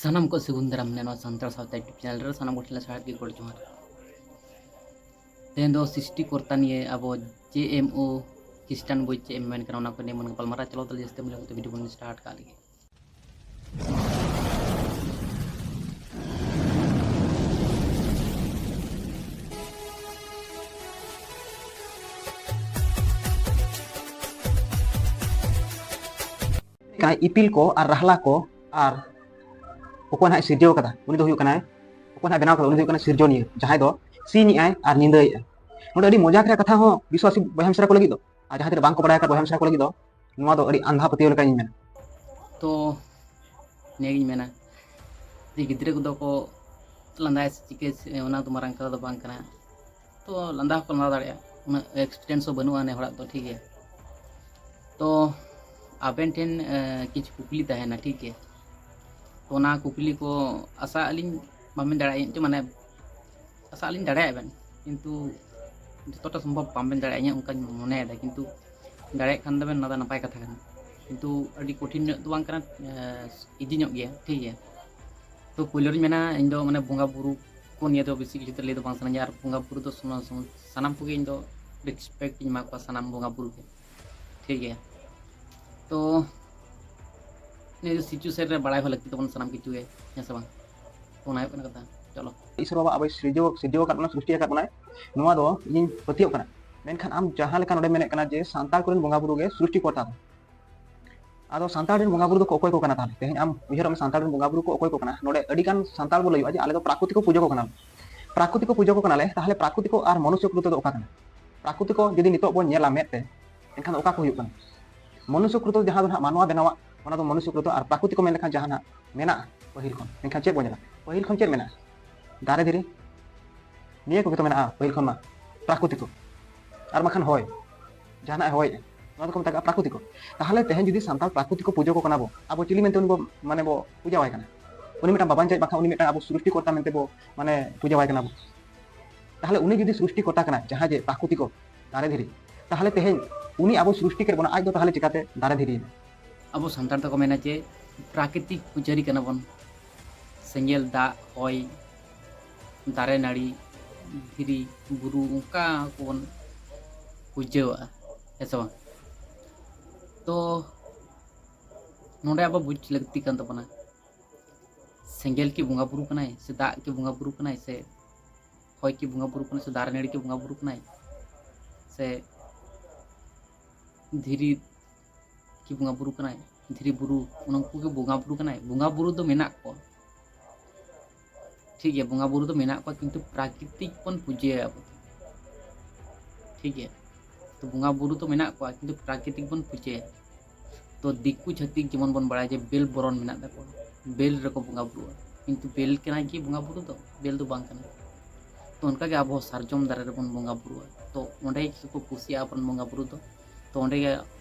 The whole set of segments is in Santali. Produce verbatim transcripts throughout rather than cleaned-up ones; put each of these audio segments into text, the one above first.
ᱥᱟᱱᱟᱢ ᱠᱚ ᱥᱟᱹᱜᱩᱱ ᱫᱟᱨᱟᱢ ᱱᱚᱣᱟ ᱥᱟᱱᱛᱟᱲ ᱥᱟᱶᱛᱟ YouTube ᱪᱮᱱᱮᱞ ᱨᱮ᱾ ᱥᱟᱱᱟᱢ ᱠᱚ ᱴᱷᱮᱱ ᱥᱟᱨᱦᱟᱣ ᱜᱮ ᱜᱚᱰ ᱡᱚᱦᱟᱨ᱾ ᱛᱮᱦᱮᱧ ᱫᱚ ᱥᱨᱤᱥᱴᱤ ᱠᱚᱨᱛᱟ ᱱᱤᱭᱮ ᱟᱵᱚ ᱡᱮ ᱮᱢ ᱳ ᱠᱷᱨᱤᱥᱴᱟᱱ ᱵᱳᱭ ᱪᱮᱫ ᱮᱢ ᱢᱮᱱ ᱠᱟᱱᱟ, ᱚᱱᱟ ᱠᱚ ᱱᱤᱭᱮ ᱵᱚᱱ ᱜᱟᱯᱟᱞᱢᱟᱨᱟᱣ᱾ ᱪᱚᱞᱚ ᱛᱟᱦᱞᱮ ᱡᱟᱹᱥᱛᱤ ᱵᱟᱝ ᱞᱟᱹᱭ ᱠᱟᱛᱮ ᱵᱷᱤᱰᱤᱭᱳ ᱵᱚᱱ ᱥᱴᱟᱨᱴ ᱠᱟᱜ ᱞᱮᱜᱮ᱾ ᱠᱟᱱᱟᱭ ᱤᱯᱤᱞ ᱠᱚ ᱟᱨ ᱨᱟᱦᱞᱟ ᱠᱚ ᱟᱨ ᱚᱠᱚᱭ ᱱᱟᱦᱟᱜ ᱮ ᱥᱤᱨᱡᱟᱹᱣ ᱠᱟᱫᱟ, ᱩᱱᱤ ᱫᱚ ᱦᱩᱭᱩᱜ ᱠᱟᱱᱟᱭ, ᱚᱠᱚᱭ ᱱᱟᱦᱟᱜ ᱵᱮᱱᱟᱣ ᱠᱟᱫᱟ, ᱩᱱᱤ ᱫᱚ ᱦᱩᱭᱩᱜ ᱠᱟᱱᱟ ᱥᱤᱨᱡᱚᱱᱤᱭᱟᱹ, ᱡᱟᱦᱟᱸᱭ ᱫᱚ ᱥᱤᱧ ᱮᱜᱼᱟᱭ ᱟᱨ ᱧᱤᱫᱟᱹᱭᱮᱜᱼᱟᱭ᱾ ᱱᱚᱰᱮ ᱟᱹᱰᱤ ᱢᱚᱡᱟᱠ ᱨᱮᱭᱟᱜ ᱠᱟᱛᱷᱟ ᱦᱚᱸ ᱵᱤᱥᱣᱟᱥᱤ ᱵᱚᱭᱦᱟ ᱢᱤᱥᱨᱟ ᱠᱚ ᱞᱟᱹᱜᱤᱫ ᱫᱚ, ᱟᱨ ᱡᱟᱦᱟᱸ ᱛᱤᱱᱟᱹᱜ ᱵᱟᱝᱠᱚ ᱵᱟᱲᱟᱭ ᱟᱠᱟᱫ ᱵᱚᱭᱦᱟ ᱢᱤᱥᱨᱟ ᱠᱚ ᱞᱟᱹᱜᱤᱫ ᱫᱚ, ᱱᱚᱣᱟ ᱫᱚ ᱟᱹᱰᱤ ᱟᱸᱫᱷᱟ ᱯᱟᱹᱛᱭᱟᱹᱣ ᱞᱮᱠᱟᱧ ᱢᱮᱱᱟ᱾ ᱛᱚ ᱱᱤᱭᱟᱹᱜᱤᱧ ᱢᱮᱱᱟ ᱡᱮ ᱜᱤᱫᱽᱨᱟᱹ ᱠᱚᱫᱚ ᱠᱚ ᱞᱟᱸᱫᱟᱭᱟ ᱥᱮ ᱪᱤᱠᱟᱹ, ᱚᱱᱟ ᱫᱚ ᱢᱟᱨᱟᱝ ᱠᱟᱛᱷᱟ ᱫᱚ ᱵᱟᱝ ᱠᱟᱱᱟ᱾ ᱛᱚ ᱞᱟᱸᱫᱟ ᱦᱚᱸᱠᱚ ᱞᱟᱸᱫᱟ ᱫᱟᱲᱮᱭᱟᱜᱼᱟ, ᱩᱱᱟᱹᱜ ᱮᱠᱥᱯᱤᱨᱤᱭᱮᱱᱥ ᱦᱚᱸ ᱵᱟᱹᱱᱩᱜᱼᱟ ᱱᱮ ᱦᱚᱲᱟᱜ ᱫᱚ, ᱴᱷᱤᱠ ᱜᱮᱭᱟ᱾ ᱛᱚ ᱟᱵᱮᱱ ᱴᱷᱮᱱ ᱮ, ᱠᱤᱪᱷᱩ ᱠᱩᱠᱞᱤ ᱛᱟᱦᱮᱱᱟ, ᱴᱷᱤᱠ ᱜᱮᱭᱟ᱾ ᱛᱚ ᱚᱱᱟ ᱠᱩᱠᱞᱤ ᱠᱚ ᱟᱥᱟᱜ ᱟᱹᱞᱤᱧ ᱵᱟᱵᱮᱱ ᱫᱟᱲᱮᱭᱟᱜᱼᱟ, ᱢᱟᱱᱮ ᱟᱥᱟᱜ ᱟᱹᱞᱤᱧ ᱫᱟᱲᱮᱭᱟᱜᱼᱟ ᱵᱮᱱ, ᱠᱤᱱᱛᱩ ᱡᱚᱛᱚᱴᱟ ᱥᱚᱢᱵᱷᱚᱵ ᱵᱟᱵᱮᱱ ᱫᱟᱲᱮᱭᱟᱜᱼᱟ ᱤᱧᱟᱹᱜ ᱚᱱᱠᱟᱧ ᱢᱚᱱᱮᱭᱮᱫᱟ, ᱠᱤᱱᱛᱩ ᱫᱟᱲᱮᱭᱟᱜ ᱠᱷᱟᱱ ᱫᱚᱵᱮᱱ ᱚᱱᱟ ᱫᱚ ᱱᱟᱯᱟᱭ ᱠᱟᱛᱷᱟ ᱠᱟᱱᱟ, ᱠᱤᱱᱛᱩ ᱟᱹᱰᱤ ᱠᱚᱴᱷᱤᱱ ᱧᱚᱜ ᱫᱚ ᱵᱟᱝ ᱠᱟᱱᱟ, ᱤᱡᱤ ᱧᱚᱜ ᱜᱮᱭᱟ, ᱴᱷᱤᱠ ᱜᱮᱭᱟ᱾ ᱛᱚ ᱯᱳᱭᱞᱳ ᱨᱤᱧ ᱢᱮᱱᱟ, ᱤᱧ ᱫᱚ ᱢᱟᱱᱮ ᱵᱚᱸᱜᱟ ᱵᱩᱨᱩ ᱠᱚ ᱱᱤᱭᱮ ᱫᱚ ᱵᱮᱥᱤ ᱠᱤᱪᱷᱩ ᱫᱚ ᱞᱟᱹᱭ ᱫᱚ ᱵᱟᱝ ᱥᱟᱱᱟᱧᱟ, ᱟᱨ ᱵᱚᱸᱜᱟ ᱵᱩᱨᱩ ᱫᱚ ᱥᱟᱱᱟᱢ, ᱥᱟᱱᱟᱢ ᱠᱚᱜᱮ ᱤᱧ ᱫᱚ ᱨᱮᱥᱯᱮᱠᱴ ᱤᱧ ᱮᱢᱟ ᱠᱚᱣᱟ, ᱥᱟᱱᱟᱢ ᱵᱚᱸᱜᱟ ᱵᱩᱨᱩ ᱜᱮ, ᱴᱷᱤᱠ ᱜᱮᱭᱟ᱾ ᱛᱚ ᱱᱤᱭᱟᱹ ᱥᱤᱪᱩᱭᱮᱥᱚᱱ ᱨᱮ ᱵᱟᱲᱟᱭ ᱦᱚᱸ ᱞᱟᱹᱠᱛᱤ ᱛᱟᱵᱚᱱ ᱥᱟᱱᱟᱢ ᱠᱤᱪᱷᱩ ᱜᱮ, ᱦᱮᱸ ᱥᱮ ᱵᱟᱝ? ᱚᱱᱟ ᱦᱩᱭᱩᱜ ᱠᱟᱱᱟ ᱠᱟᱛᱷᱟ᱾ ᱪᱚᱞᱚ᱾ ᱤᱥᱚᱨ ᱵᱟᱵᱟ ᱟᱵᱚᱭ ᱥᱤᱨᱡᱟᱹᱣ, ᱥᱤᱨᱡᱟᱹᱣ ᱟᱠᱟᱫ ᱵᱚᱱᱟ, ᱥᱨᱤᱥᱴᱤ ᱟᱠᱟᱫ ᱵᱚᱱᱟᱭ, ᱱᱚᱣᱟ ᱫᱚ ᱤᱧᱤᱧ ᱯᱟᱹᱛᱭᱟᱹᱜ ᱠᱟᱱᱟ᱾ ᱢᱮᱱᱠᱷᱟᱱ ᱟᱢ ᱡᱟᱦᱟᱸ ᱞᱮᱠᱟ ᱱᱚᱰᱮ ᱢᱮᱱᱮᱫ ᱠᱟᱱᱟ ᱡᱮ ᱥᱟᱱᱛᱟᱲ ᱠᱚᱨᱮᱱ ᱵᱚᱸᱜᱟ ᱵᱩᱨᱩ ᱜᱮ ᱥᱨᱤᱥᱴᱤ ᱠᱚᱨᱛᱟ ᱫᱚ᱾ ᱟᱫᱚ ᱥᱟᱱᱛᱟᱲ ᱨᱮᱱ ᱵᱚᱸᱜᱟ ᱵᱩᱨᱩ ᱫᱚᱠᱚ ᱚᱠᱚᱭ ᱠᱚ ᱠᱟᱱᱟ ᱛᱟᱦᱞᱮ? ᱛᱮᱦᱮᱧ ᱟᱢ ᱩᱭᱦᱟᱹᱨᱚᱜ ᱢᱮ, ᱥᱟᱱᱛᱟᱲ ᱨᱮᱱ ᱵᱚᱸᱜᱟ ᱵᱩᱨᱩ ᱠᱚ ᱚᱠᱚᱭ ᱠᱚ ᱠᱟᱱᱟ? ᱱᱚᱰᱮ ᱟᱹᱰᱤ ᱜᱟᱱ ᱥᱟᱱᱛᱟᱲ ᱵᱚ ᱞᱟᱹᱭᱚᱜᱼᱟ ᱡᱮ ᱟᱞᱮ ᱫᱚ ᱯᱨᱟᱠᱨᱤᱛᱤᱠ ᱠᱚ ᱯᱩᱡᱟᱹ ᱠᱚ ᱠᱟᱱᱟ᱾ ᱯᱨᱟᱠᱨᱤᱛᱤᱠ ᱠᱚ ᱯᱩᱡᱟᱹ ᱠᱚ ᱠᱟᱱᱟᱞᱮ, ᱛᱟᱦᱞᱮ ᱯᱨᱟᱠᱨᱤᱛᱤᱠ ᱟᱨ ᱢᱚᱱᱩᱥᱥᱚ ᱠᱨᱤᱛᱚ ᱫᱚ ᱚᱠᱟ ᱠᱟᱱᱟ? ᱯᱨᱟᱠᱨᱤᱛᱤᱠ ᱡᱩᱫᱤ ᱱᱤᱛᱚᱜ ᱵᱚᱱ ᱧᱮᱞᱟ ᱢᱮᱫ ᱛᱮ, ᱮᱱᱠᱷᱟᱱ ᱚᱠᱟ ᱠᱚ ᱦᱩᱭᱩᱜ ᱠᱟᱱᱟ? ᱢᱚᱱᱩᱥᱥᱚ ᱠᱨᱤᱛᱚ ᱡᱟᱦᱟᱸ ᱫᱚ ᱱᱟᱦᱟᱜ ᱢᱟᱱᱣᱟ ᱵᱮᱱᱟᱣᱟᱜ, ᱚᱱᱟ ᱫᱚ ᱢᱚᱱᱩᱥᱥᱚ ᱠᱨᱤᱛᱚ, ᱟᱨ ᱯᱨᱟᱠᱨᱤᱛᱤᱠ ᱢᱮᱱ ᱞᱮᱠᱷᱟᱱ ᱡᱟᱦᱟᱸ ᱱᱟᱦᱟᱜ ᱢᱮᱱᱟᱜᱼᱟ ᱯᱟᱹᱦᱤᱞ ᱠᱷᱚᱱ, ᱮᱱᱠᱷᱟᱱ ᱪᱮᱫ ᱵᱚᱱ ᱧᱮᱞᱟ? ᱯᱟᱹᱦᱤᱞ ᱠᱷᱚᱱ ᱪᱮᱫ ᱢᱮᱱᱟᱜᱼᱟ? ᱫᱟᱨᱮ ᱫᱷᱤᱨᱤ, ᱱᱤᱭᱟᱹ ᱠᱚᱜᱮ ᱛᱚ ᱢᱮᱱᱟᱜᱼᱟ ᱯᱟᱹᱦᱤᱞ ᱠᱷᱚᱱ ᱢᱟ, ᱯᱨᱟᱠᱨᱤᱛᱤᱠ᱾ ᱟᱨ ᱵᱟᱠᱷᱟᱱ ᱦᱚᱭ, ᱡᱟᱦᱟᱱᱟᱜ ᱮ ᱦᱚᱭᱮᱜᱼᱟ, ᱱᱚᱣᱟ ᱫᱚᱠᱚ ᱢᱮᱛᱟᱜᱼᱟ ᱯᱨᱟᱠᱨᱤᱛᱤᱠ᱾ ᱛᱟᱦᱚᱞᱮ ᱛᱮᱦᱮᱧ ᱡᱩᱫᱤ ᱥᱟᱱᱛᱟᱲ ᱯᱨᱟᱠᱨᱤᱛᱤᱠ ᱯᱩᱡᱟᱹ ᱠᱚ ᱠᱟᱱᱟ ᱵᱚ, ᱟᱵᱚ ᱪᱤᱞᱤ ᱢᱮᱱᱛᱮ ᱩᱱᱤ ᱵᱚ, ᱢᱟᱱᱮ ᱵᱚ ᱯᱩᱡᱟᱹᱣᱟᱭ ᱠᱟᱱᱟ? ᱩᱱᱤ ᱢᱤᱫᱴᱟᱝ ᱵᱟᱵᱟᱧ ᱪᱟᱭ, ᱵᱟᱠᱷᱟᱱ ᱩᱱᱤ ᱢᱤᱫᱴᱟᱝ ᱟᱵᱚ ᱥᱨᱤᱥᱴᱤ ᱠᱚᱨᱛᱟ ᱢᱮᱱᱛᱮ ᱵᱚ, ᱢᱟᱱᱮ, ᱯᱩᱡᱟᱹᱣᱟᱭ ᱠᱟᱱᱟ ᱵᱚ᱾ ᱛᱟᱦᱚᱞᱮ ᱩᱱᱤ ᱡᱩᱫᱤ ᱥᱨᱤᱥᱴᱤ ᱠᱚᱨᱛᱟ ᱠᱟᱱᱟᱭ, ᱡᱟᱦᱟᱸ ᱡᱮ ᱯᱨᱟᱠᱨᱤᱛᱤᱠ ᱫᱟᱨᱮ ᱫᱷᱤᱨᱤ, ᱛᱟᱦᱚᱞᱮ ᱛᱮᱦᱮᱧ ᱩᱱᱤ ᱟᱵᱚ ᱥᱨᱤᱥᱴᱤ ᱠᱮᱫ ᱵᱚᱱᱟ, ᱟᱡ ᱫᱚ ᱛᱟᱦᱚᱞᱮ ᱪᱤᱠᱟᱛᱮ ᱫᱟᱨᱮ ᱫᱷᱤᱨᱤᱭᱮᱱᱟ? ᱟᱵᱚ ᱥᱟᱱᱛᱟᱲ ᱫᱚᱠᱚ ᱢᱮᱱᱟ ᱡᱮ ᱯᱨᱟᱠᱨᱤᱛᱤᱠ ᱯᱩᱡᱟᱹᱨᱤ ᱠᱟᱱᱟ ᱵᱚᱱ, ᱥᱮᱸᱜᱮᱞ, ᱫᱟᱜ, ᱦᱚᱭ, ᱫᱟᱨᱮ ᱱᱟᱹᱲᱤ, ᱫᱷᱤᱨᱤ, ᱵᱩᱨᱩ, ᱚᱱᱠᱟ ᱠᱚᱵᱚᱱ ᱯᱩᱡᱟᱹᱣᱟᱜᱼᱟ, ᱦᱮᱸ ᱥᱮ ᱵᱟᱝ? ᱛᱚ ᱱᱚᱰᱮ ᱟᱵᱚ ᱵᱩᱡᱽ ᱞᱟᱹᱠᱛᱤ ᱠᱟᱱ ᱛᱟᱵᱚᱱᱟ, ᱥᱮᱸᱜᱮᱞ ᱠᱤ ᱵᱚᱸᱜᱟ ᱵᱩᱨᱩ ᱠᱟᱱᱟᱭ, ᱥᱮ ᱫᱟᱜ ᱠᱤ ᱵᱚᱸᱜᱟ ᱵᱩᱨᱩ ᱠᱟᱱᱟᱭ, ᱥᱮ ᱦᱚᱭ ᱠᱤ ᱵᱚᱸᱜᱟ ᱵᱩᱨᱩ ᱠᱟᱱᱟᱭ, ᱥᱮ ᱫᱟᱨᱮ ᱱᱟᱹᱲᱤ ᱠᱤ ᱵᱚᱸᱜᱟ ᱵᱩᱨᱩ ᱠᱟᱱᱟᱭ, ᱥᱮ ᱫᱷᱤᱨᱤ ᱠᱤ ᱵᱚᱸᱜᱟ ᱵᱩᱨᱩ ᱠᱟᱱᱟᱭ, ᱫᱷᱤᱨᱤ ᱵᱩᱨᱩ, ᱩᱱᱠᱩ ᱠᱤ ᱵᱚᱸᱜᱟ ᱵᱩᱨᱩ ᱠᱟᱱᱟᱭ? ᱵᱚᱸᱜᱟ ᱵᱩᱨᱩ ᱫᱚ ᱢᱮᱱᱟᱜ ᱠᱚᱣᱟ, ᱴᱷᱤᱠ ᱜᱮᱭᱟ, ᱵᱚᱸᱜᱟ ᱵᱩᱨᱩ ᱫᱚ ᱢᱮᱱᱟᱜ ᱠᱚᱣᱟ, ᱠᱤᱱᱛᱩ ᱯᱨᱟᱠᱨᱤᱛᱤᱠ ᱵᱚᱱ ᱯᱩᱡᱟᱹᱭᱟ ᱟᱵᱚ ᱫᱚ, ᱴᱷᱤᱠ ᱜᱮᱭᱟ᱾ ᱛᱚ ᱵᱚᱸᱜᱟ ᱵᱩᱨᱩ ᱫᱚ ᱢᱮᱱᱟᱜ ᱠᱚᱣᱟ, ᱠᱤᱱᱛᱩ ᱯᱨᱟᱠᱨᱤᱛᱤᱠ ᱵᱚᱱ ᱯᱩᱡᱟᱹᱭᱟ᱾ ᱛᱚ ᱫᱤᱠᱩ ᱪᱷᱟᱹᱛᱤᱠ ᱡᱮᱢᱚᱱ ᱵᱚᱱ ᱵᱟᱲᱟᱭᱟ ᱡᱮ ᱵᱮᱞ ᱵᱚᱨᱚᱱ ᱢᱮᱱᱟᱜ ᱛᱟᱠᱚᱣᱟ, ᱵᱮᱞ ᱨᱮᱠᱚ ᱵᱚᱸᱜᱟ ᱵᱩᱨᱩᱜᱼᱟ, ᱠᱤᱱᱛᱩ ᱵᱮᱞ ᱠᱟᱱᱟ ᱠᱤ ᱵᱚᱸᱜᱟ ᱵᱩᱨᱩ ᱫᱚ? ᱵᱮᱞ ᱫᱚ ᱵᱟᱝ ᱠᱟᱱᱟ᱾ ᱛᱚ ᱚᱱᱠᱟᱜᱮ ᱟᱵᱚ ᱥᱟᱨᱡᱚᱢ ᱫᱟᱨᱮ ᱨᱮᱵᱚᱱ ᱵᱚᱸᱜᱟ ᱵᱩᱨᱩᱜᱼᱟ, ᱛᱚ ᱚᱸᱰᱮ ᱜᱮᱠᱚ ᱠᱩᱥᱤᱭᱟᱜᱼᱟ ᱟᱵᱚᱨᱮᱱ ᱵᱚᱸᱜᱟ ᱵᱩᱨᱩ ᱫᱚ᱾ ᱛᱚ ᱚᱸᱰᱮ ᱜᱮ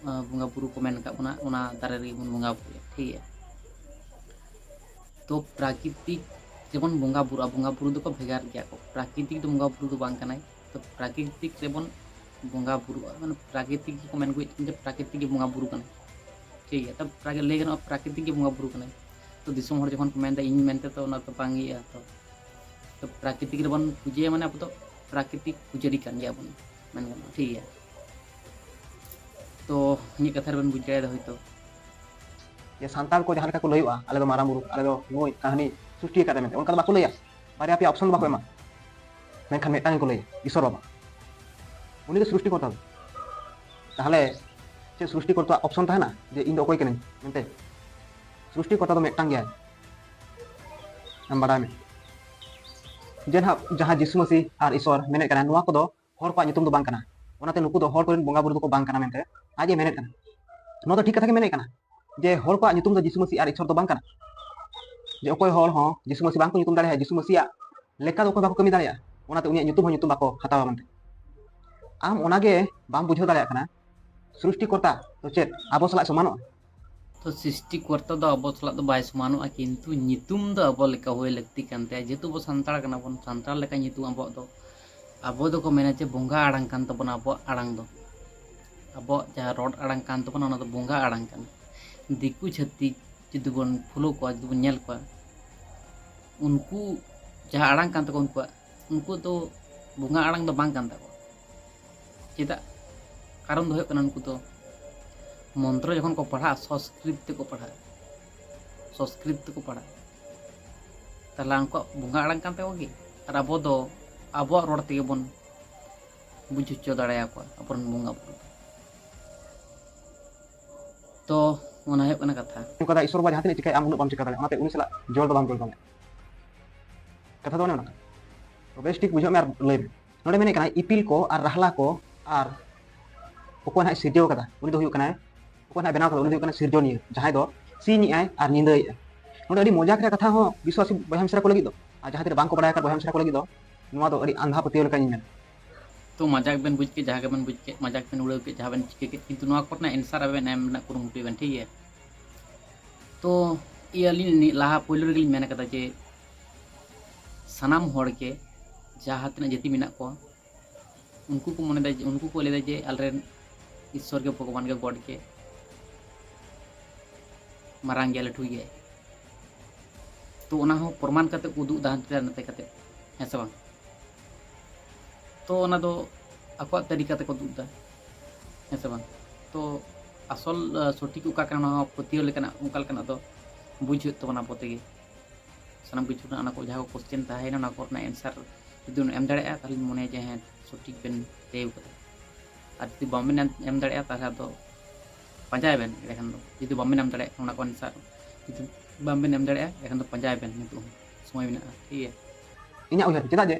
ᱵᱚᱸᱜᱟ ᱵᱩᱨᱩ ᱠᱚ ᱢᱮᱱ ᱟᱠᱟᱫ ᱵᱚᱱᱟ, ᱚᱱᱟ ᱫᱟᱨᱮ ᱨᱮᱜᱮ ᱵᱚᱱ ᱵᱚᱸᱜᱟ ᱵᱩᱨᱩᱭᱟ, ᱴᱷᱤᱠ ᱜᱮᱭᱟ᱾ ᱛᱚ ᱯᱨᱟᱠᱨᱤᱛᱤᱠ ᱡᱮᱢᱚᱱ ᱵᱚᱸᱜᱟ ᱵᱩᱨᱩᱜᱼᱟ, ᱵᱚᱸᱜᱟ ᱵᱩᱨᱩ ᱫᱚᱠᱚ ᱵᱷᱮᱜᱟᱨ ᱜᱮᱭᱟ ᱠᱚ, ᱯᱨᱟᱠᱨᱤᱛᱤᱠ ᱫᱚ ᱵᱚᱸᱜᱟ ᱵᱩᱨᱩ ᱫᱚ ᱵᱟᱝ ᱠᱟᱱᱟᱭ᱾ ᱛᱚ ᱯᱨᱟᱠᱨᱤᱛᱤᱠ ᱨᱮᱵᱚᱱ ᱵᱚᱸᱜᱟ ᱵᱩᱨᱩᱜᱼᱟ, ᱢᱟᱱᱮ ᱯᱨᱟᱠᱨᱤᱛᱤᱠ ᱜᱮᱠᱚ ᱢᱮᱱ ᱟᱹᱜᱩᱭᱮᱫ ᱛᱟᱦᱮᱸ ᱡᱮ ᱯᱨᱟᱠᱨᱤᱛᱤᱠ ᱜᱮ ᱵᱚᱸᱜᱟ ᱵᱩᱨᱩ ᱠᱟᱱᱟᱭ, ᱴᱷᱤᱠ ᱜᱮᱭᱟ᱾ ᱛᱚ ᱯᱨᱟᱠ-, ᱞᱟᱹᱭ ᱜᱟᱱᱚᱜᱼᱟ ᱯᱨᱟᱠᱨᱤᱛᱤᱠ ᱜᱮ ᱵᱚᱸᱜᱟ ᱵᱩᱨᱩ ᱠᱟᱱᱟᱭ᱾ ᱛᱚ ᱫᱤᱥᱚᱢ ᱦᱚᱲ ᱡᱚᱠᱷᱚᱱ ᱠᱚ ᱢᱮᱱᱫᱟ ᱤᱧ ᱢᱮᱱᱛᱮ, ᱛᱚ ᱚᱱᱟ ᱫᱚ ᱵᱟᱝ ᱤᱭᱟᱹᱜᱼᱟ᱾ ᱛᱚ, ᱛᱚ ᱯᱨᱟᱠᱨᱤᱛᱤᱠ ᱨᱮᱵᱚᱱ ᱯᱩᱡᱟᱹᱭᱟ, ᱢᱟᱱᱮ ᱟᱵᱚ ᱫᱚ ᱯᱨᱟᱠᱨᱤᱛᱤᱠ ᱯᱩᱡᱟᱹᱨᱤ ᱠᱟᱱ ᱜᱮᱭᱟ ᱵᱚᱱ, ᱢᱮᱱ ᱜᱟᱱᱚᱜᱼᱟ, ᱴᱷᱤᱠ ᱜᱮᱭᱟ᱾ ᱛᱚ ᱤᱧᱟᱹᱜ ᱠᱟᱛᱷᱟ ᱨᱮᱵᱚᱱ ᱵᱩᱡᱽ ᱫᱟᱲᱮᱭᱟᱫᱟ ᱦᱚᱭᱛᱳ᱾ ᱡᱮ ᱥᱟᱱᱛᱟᱲ ᱠᱚ ᱡᱟᱦᱟᱸ ᱞᱮᱠᱟ ᱠᱚ ᱞᱟᱹᱭᱚᱜᱼᱟ, ᱟᱞᱮ ᱫᱚ ᱢᱟᱨᱟᱝ ᱵᱩᱨᱩ, ᱟᱞᱮ ᱫᱚ ᱱᱩᱭ ᱠᱟᱹᱦᱱᱤ ᱥᱨᱤᱥᱴᱤ ᱟᱠᱟᱫᱟ ᱢᱮᱱᱛᱮ, ᱚᱱᱠᱟ ᱫᱚ ᱵᱟᱠᱚ ᱞᱟᱹᱭᱟ᱾ ᱵᱟᱨᱭᱟ ᱯᱮᱭᱟ ᱚᱯᱥᱚᱱ ᱫᱚ ᱵᱟᱠᱚ ᱮᱢᱟ, ᱢᱮᱱᱠᱷᱟᱱ ᱢᱤᱫᱴᱟᱝ ᱜᱮᱠᱚ ᱞᱟᱹᱭᱟ, ᱤᱥᱚᱨ ᱵᱟᱵᱟ᱾ ᱩᱱᱤ ᱜᱮ ᱥᱨᱤᱥᱴᱤ ᱠᱚᱨᱛᱟ ᱫᱚ᱾ ᱛᱟᱦᱚᱞᱮ ᱪᱮᱫ ᱥᱨᱤᱥᱴᱤ ᱠᱚᱨᱛᱟᱣᱟᱜ ᱚᱯᱥᱚᱱ ᱛᱟᱦᱮᱱᱟ ᱡᱮ ᱤᱧ ᱫᱚ ᱚᱠᱚᱭ ᱠᱟᱹᱱᱟᱹᱧ ᱢᱮᱱᱛᱮ? ᱥᱨᱤᱥᱴᱤ ᱠᱚᱨᱛᱟ ᱫᱚ ᱢᱤᱫᱴᱟᱝ ᱜᱮᱭᱟᱭ, ᱟᱢ ᱵᱟᱰᱟᱭ ᱢᱮ᱾ ᱡᱮ ᱱᱟᱦᱟᱜ ᱡᱟᱦᱟᱸ ᱡᱤᱥᱩ ᱢᱟᱹᱥᱤ ᱟᱨ ᱤᱥᱚᱨ ᱢᱮᱱᱮᱫ ᱠᱟᱱᱟ, ᱱᱚᱣᱟ ᱠᱚᱫᱚ ᱦᱚᱲ ᱠᱚᱣᱟᱜ ᱧᱩᱛᱩᱢ ᱫᱚ ᱵᱟᱝ ᱠᱟᱱᱟ, ᱚᱱᱟᱛᱮ ᱱᱩᱠᱩ ᱫᱚ ᱦᱚᱲ ᱠᱚᱨᱮᱱ ᱵᱚᱸᱜᱟ ᱵᱩᱨᱩ ᱫᱚᱠᱚ ᱵᱟᱝ ᱠᱟᱱᱟ ᱢᱮᱱᱛᱮ ᱟᱡ ᱮ ᱢᱮᱱᱮᱫ ᱠᱟᱱᱟ᱾ ᱱᱚᱣᱟ ᱫᱚ ᱴᱷᱤᱠ ᱠᱟᱛᱷᱟ ᱜᱮ ᱢᱮᱱᱮᱫ ᱠᱟᱱᱟ ᱡᱮ ᱦᱚᱲ ᱠᱚᱣᱟᱜ ᱧᱩᱛᱩᱢ ᱫᱚ ᱡᱤᱥᱩ ᱢᱟᱹᱥᱤ ᱟᱨ ᱤᱥᱚᱨ ᱫᱚ ᱵᱟᱝ ᱠᱟᱱᱟ᱾ ᱡᱮ ᱚᱠᱚᱭ ᱦᱚᱲ ᱦᱚᱸ ᱡᱤᱥᱩ ᱢᱟᱹᱥᱤ ᱵᱟᱝ ᱠᱚ ᱧᱩᱛᱩᱢ ᱫᱟᱲᱮᱭᱟᱜᱼᱟ, ᱡᱤᱥᱩ ᱢᱟᱹᱥᱤᱭᱟᱜ ᱞᱮᱠᱟ ᱫᱚ ᱚᱠᱚᱭ ᱵᱟᱠᱚ ᱠᱟᱹᱢᱤ ᱫᱟᱲᱮᱭᱟᱜᱼᱟ, ᱚᱱᱟᱛᱮ ᱩᱱᱤᱭᱟᱜ ᱧᱩᱛᱩᱢ ᱦᱚᱸ ᱧᱩᱛᱩᱢ ᱵᱟᱠᱚ ᱦᱟᱛᱟᱣᱟ ᱢᱮᱱᱛᱮ᱾ ᱟᱢ ᱚᱱᱟᱜᱮ ᱵᱟᱢ ᱵᱩᱡᱷᱟᱹᱣ ᱫᱟᱲᱮᱭᱟᱜ ᱠᱟᱱᱟ, ᱥᱨᱤᱥᱴᱤ ᱠᱚᱨᱛᱟ ᱫᱚ ᱪᱮᱫ ᱟᱵᱚ ᱥᱟᱞᱟᱜ ᱥᱚᱢᱟᱱᱚᱜᱼᱟ? ᱛᱚ ᱥᱨᱤᱥᱴᱤ ᱠᱚᱨᱛᱟ ᱫᱚ ᱟᱵᱚ ᱥᱟᱞᱟᱜ ᱫᱚ ᱵᱟᱭ ᱥᱚᱢᱟᱱᱚᱜᱼᱟ, ᱠᱤᱱᱛᱩ ᱧᱩᱛᱩᱢ ᱫᱚ ᱟᱵᱚ ᱞᱮᱠᱟ ᱦᱩᱭ ᱞᱟᱹᱠᱛᱤ ᱠᱟᱱ ᱛᱟᱭᱟ᱾ ᱡᱮᱦᱮᱛᱩ ᱟᱵᱚ ᱥᱟᱱᱛᱟᱲ ᱠᱟᱱᱟ ᱵᱚᱱ, ᱥᱟᱱᱛᱟᱲ ᱞᱮᱠᱟ ᱧᱩᱛᱩᱢ ᱟᱵᱚᱣᱟᱜ ᱫᱚ, ᱟᱵᱚ ᱫᱚᱠᱚ ᱢᱮᱱᱟ ᱡᱮ ᱵᱚᱸᱜᱟ ᱟᱲᱟᱝ ᱠᱟᱱ ᱛᱟᱵᱚᱱᱟ ᱟᱵᱚᱣᱟᱜ ᱟᱲᱟᱝ ᱫᱚ᱾ ᱟᱵᱚᱣᱟᱜ ᱡᱟᱦᱟᱸ ᱨᱚᱲ ᱟᱲᱟᱝ ᱠᱟᱱ ᱛᱟᱵᱚᱱᱟ, ᱚᱱᱟ ᱫᱚ ᱵᱚᱸᱜᱟ ᱟᱲᱟᱝ ᱠᱟᱱᱟ᱾ ᱫᱤᱠᱩ ᱪᱷᱟᱹᱛᱤᱠ ᱡᱩᱫᱤ ᱵᱚᱱ ᱯᱷᱳᱞᱳ ᱠᱚᱣᱟ, ᱡᱩᱫᱤ ᱵᱚᱱ ᱧᱮᱞ ᱠᱚᱣᱟ, ᱩᱱᱠᱩ ᱡᱟᱦᱟᱸ ᱟᱲᱟᱝ ᱠᱟᱱ ᱛᱟᱠᱚᱣᱟ ᱩᱱᱠᱩᱣᱟᱜ, ᱩᱱᱠᱩ ᱫᱚ ᱵᱚᱸᱜᱟ ᱟᱲᱟᱝ ᱫᱚ ᱵᱟᱝ ᱠᱟᱱ ᱛᱟᱠᱚᱣᱟ᱾ ᱪᱮᱫᱟᱜ? ᱠᱟᱨᱚᱱ ᱫᱚ ᱦᱩᱭᱩᱜ ᱠᱟᱱᱟ, ᱩᱱᱠᱩ ᱫᱚ ᱢᱚᱱᱛᱨᱚ ᱡᱚᱠᱷᱚᱱ ᱠᱚ ᱯᱟᱲᱦᱟᱜᱼᱟ, ᱥᱚᱸᱥᱠᱨᱤᱛ ᱛᱮᱠᱚ ᱯᱟᱲᱦᱟᱜᱼᱟ, ᱥᱚᱸᱥᱠᱨᱤᱛ ᱛᱮᱠᱚ ᱯᱟᱲᱦᱟᱜᱼᱟ᱾ ᱛᱟᱦᱚᱞᱮ ᱩᱱᱠᱩᱣᱟᱜ ᱵᱚᱸᱜᱟ ᱟᱲᱟᱝ ᱠᱟᱱ ᱛᱟᱠᱚ ᱜᱮ, ᱟᱨ ᱟᱵᱚ ᱫᱚ ᱟᱵᱚᱣᱟᱜ ᱨᱚᱲ ᱛᱮᱜᱮ ᱵᱚᱱ ᱵᱩᱡᱽ ᱦᱚᱪᱚ ᱫᱟᱲᱮᱭᱟᱠᱚᱣᱟ ᱟᱵᱚᱨᱮᱱ ᱵᱚᱸᱜᱟ ᱵᱩᱨᱩ᱾ ᱛᱚ ᱚᱱᱟ ᱦᱩᱭᱩᱜ ᱠᱟᱱᱟ ᱠᱟᱛᱷᱟ᱾ ᱚᱱᱠᱟ ᱫᱚ ᱤᱥᱚᱨ ᱵᱟᱵᱟ ᱡᱟᱦᱟᱸ ᱛᱤᱱᱟᱹᱜ ᱪᱤᱠᱟᱹᱭᱟ, ᱟᱢ ᱩᱱᱟᱹᱜ ᱵᱟᱢ ᱪᱤᱠᱟᱹ ᱫᱟᱲᱮᱭᱟᱜᱼᱟ, ᱚᱱᱟᱛᱮ ᱩᱱᱤ ᱥᱟᱞᱟᱜ ᱡᱚᱞ ᱫᱚ ᱵᱟᱢ ᱡᱚᱞ ᱫᱟᱲᱮᱭᱟᱜᱼᱟ᱾ ᱠᱟᱛᱷᱟ ᱫᱚ ᱚᱱᱮ ᱚᱱᱟ ᱠᱟᱱᱟ᱾ ᱛᱚ ᱵᱮᱥ ᱴᱷᱤᱠ ᱵᱩᱡᱷᱟᱹᱜ ᱢᱮ ᱟᱨ ᱞᱟᱹᱭ ᱢᱮ᱾ ᱱᱚᱰᱮ ᱢᱮᱱᱮᱫ ᱠᱟᱱᱟ ᱤᱯᱤᱞ ᱠᱚ ᱟᱨ ᱨᱟᱦᱞᱟ ᱠᱚ ᱟᱨ ᱚᱠᱚᱭ ᱱᱟᱦᱟᱜ ᱥᱤᱨᱡᱟᱹᱣ ᱠᱟᱫᱟ, ᱩᱱᱤ ᱫᱚ ᱦᱩᱭᱩᱜ ᱠᱟᱱᱟᱭ, ᱚᱠᱚᱭ ᱱᱟᱦᱟᱜ ᱵᱮᱱᱟᱣ ᱠᱟᱫᱟ, ᱩᱱᱤ ᱫᱚ ᱦᱩᱭᱩᱜ ᱠᱟᱱᱟ ᱥᱤᱨᱡᱚᱱᱤᱭᱟᱹ, ᱡᱟᱦᱟᱸᱭ ᱫᱚ ᱥᱤᱧ ᱮᱜᱼᱟᱭ ᱟᱨ ᱧᱤᱫᱟᱹᱭᱮᱜᱼᱟᱭ᱾ ᱱᱚᱰᱮ ᱟᱹᱰᱤ ᱢᱚᱡᱟᱠ ᱨᱮᱭᱟᱜ ᱠᱟᱛᱷᱟ ᱦᱚᱸ ᱵᱤᱥᱣᱟᱥᱤ ᱵᱚᱭᱦᱟ ᱢᱤᱥᱨᱟ ᱠᱚ ᱞᱟᱹᱜᱤᱫ ᱫᱚ, ᱟᱨ ᱡᱟᱦᱟᱸ ᱛᱤᱱᱟᱹᱜ ᱵᱟᱝ ᱠᱚ ᱵᱟᱲᱟᱭ ᱟᱠᱟᱫ ᱵᱚᱭᱦᱟ ᱢᱤᱥᱨᱟ ᱠᱚ ᱞᱟᱹᱜᱤᱫ ᱫᱚ, ᱱᱚᱣᱟ ᱫᱚ ᱟᱹᱰᱤ ᱟᱸᱫᱷᱟ ᱯᱟᱹᱛᱭᱟᱹᱣ ᱞᱮᱠᱟ ᱤᱧ ᱢᱮᱱᱟ᱾ ᱛᱚ ᱢᱟᱡᱟᱠ ᱵᱮᱱ ᱵᱩᱡᱽ ᱠᱮᱫ, ᱡᱟᱦᱟᱸ ᱜᱮᱵᱮᱱ ᱵᱩᱡᱽ ᱠᱮᱫ, ᱢᱟᱡᱟᱠ ᱵᱮᱱ ᱩᱲᱟᱹᱣ ᱠᱮᱫ, ᱡᱟᱦᱟᱸ ᱵᱮᱱ ᱪᱤᱠᱟᱹ ᱠᱮᱫ, ᱠᱤᱱᱛᱩ ᱱᱚᱣᱟ ᱠᱚᱨᱮᱱᱟᱜ answer ᱟᱵᱮᱱ ᱮᱢ ᱨᱮᱱᱟᱜ ᱠᱩᱨᱩᱢᱩᱴᱩᱭ ᱵᱮᱱ, ᱴᱷᱤᱠ ᱜᱮᱭᱟ? ᱛᱚ ᱤᱭᱟᱹ ᱟᱹᱞᱤᱧ ᱞᱟᱦᱟ ᱯᱳᱭᱞᱳ ᱨᱮᱜᱮᱞᱤᱧ ᱢᱮᱱ ᱠᱟᱫᱟ ᱡᱮ ᱥᱟᱱᱟᱢ ᱦᱚᱲ ᱜᱮ, ᱡᱟᱦᱟᱸ ᱛᱤᱱᱟᱹᱜ ᱡᱟᱹᱛᱤ ᱢᱮᱱᱟᱜ ᱠᱚᱣᱟ, ᱩᱱᱠᱩ ᱠᱚ ᱢᱚᱱᱮᱫᱟ ᱡᱮ, ᱩᱱᱠᱩ ᱠᱚ ᱞᱟᱹᱭᱫᱟ ᱡᱮ ᱟᱞᱮᱨᱮᱱ ᱤᱥᱥᱚᱨ ᱜᱮ, ᱵᱷᱚᱜᱚᱵᱟᱱ ᱜᱮ, God ᱜᱮ ᱢᱟᱨᱟᱝ ᱜᱮᱭᱟ, ᱞᱟᱹᱴᱷᱩ ᱜᱮᱭᱟᱭ᱾ ᱛᱚ ᱚᱱᱟ ᱦᱚᱸ ᱯᱨᱚᱢᱟᱱ ᱠᱟᱛᱮ ᱠᱚ ᱩᱫᱩᱜ ᱮᱫᱟ ᱦᱟᱱᱛᱮ ᱟᱨ ᱱᱟᱛᱮ ᱠᱟᱛᱮ, ᱦᱮᱸ ᱥᱮ ᱵᱟᱝ? ᱛᱚ ᱚᱱᱟ ᱫᱚ ᱟᱠᱚᱣᱟᱜ ᱛᱟᱹᱨᱤᱠᱟ ᱛᱮᱠᱚ ᱩᱫᱩᱜ ᱮᱫᱟ, ᱦᱮᱸ ᱥᱮ ᱵᱟᱝ? ᱛᱚ ᱟᱥᱚᱞ, ᱟᱸ, ᱥᱚᱴᱷᱤᱠ ᱚᱠᱟ ᱠᱟᱱᱟ, ᱚᱱᱟ ᱦᱚᱸ ᱯᱟᱹᱛᱭᱟᱹᱣ ᱞᱮᱠᱟᱱᱟᱜ ᱚᱱᱠᱟ ᱞᱮᱠᱟᱱᱟᱜ ᱫᱚ ᱵᱩᱡᱽ ᱦᱩᱭᱩᱜ ᱛᱟᱵᱚᱱᱟ ᱟᱵᱚ ᱛᱮᱜᱮ᱾ ᱥᱟᱱᱟᱢ ᱠᱤᱪᱷᱩ ᱨᱮᱱᱟᱜ ᱚᱱᱟ ᱠᱚ ᱡᱟᱦᱟᱸ ᱠᱚ question ᱛᱟᱦᱮᱸᱭᱮᱱᱟ, ᱚᱱᱟ ᱠᱚᱨᱮᱱᱟᱜ answer ᱡᱩᱫᱤ ᱵᱚᱱ ᱮᱢ ᱫᱟᱲᱮᱭᱟᱜᱼᱟ, ᱛᱟᱦᱚᱞᱮᱧ ᱢᱚᱱᱮᱭᱟ ᱡᱮ ᱦᱮᱸ, ᱥᱚᱴᱷᱤᱠ ᱵᱮᱱ ᱞᱟᱹᱭ ᱠᱟᱫᱟ᱾ ᱟᱨ ᱡᱩᱫᱤ ᱵᱟᱝᱵᱮᱱ ᱮᱢ, ᱮᱢ ᱫᱟᱲᱮᱭᱟᱜᱼᱟ, ᱛᱟᱦᱚᱞᱮ ᱟᱫᱚ ᱯᱟᱸᱡᱟᱭ ᱵᱮᱱ᱾ ᱮᱸᱰᱮᱠᱷᱟᱱ ᱫᱚ ᱡᱩᱫᱤ ᱵᱟᱝᱵᱮᱱ ᱮᱢ ᱫᱟᱲᱮᱭᱟᱜ ᱠᱷᱟᱱ ᱚᱱᱟ ᱠᱚ answer, ᱡᱩᱫᱤ ᱵᱟᱝᱵᱮᱱ ᱮᱢ ᱫᱟᱲᱮᱭᱟᱜᱼᱟ, ᱮᱸᱰᱮᱠᱷᱟᱱ ᱫᱚ ᱯᱟᱸᱡᱟᱭ ᱵᱮᱱ, ᱱᱤᱛᱚᱜ ᱦᱚᱸ ᱥᱚᱢᱚᱭ ᱢᱮᱱᱟᱜᱼᱟ, ᱴᱷᱤᱠ ᱜᱮᱭᱟ? ᱤᱧᱟᱹᱜ ᱩᱭᱦᱟᱹᱨ ᱪᱮᱫᱟᱜ ᱡᱮ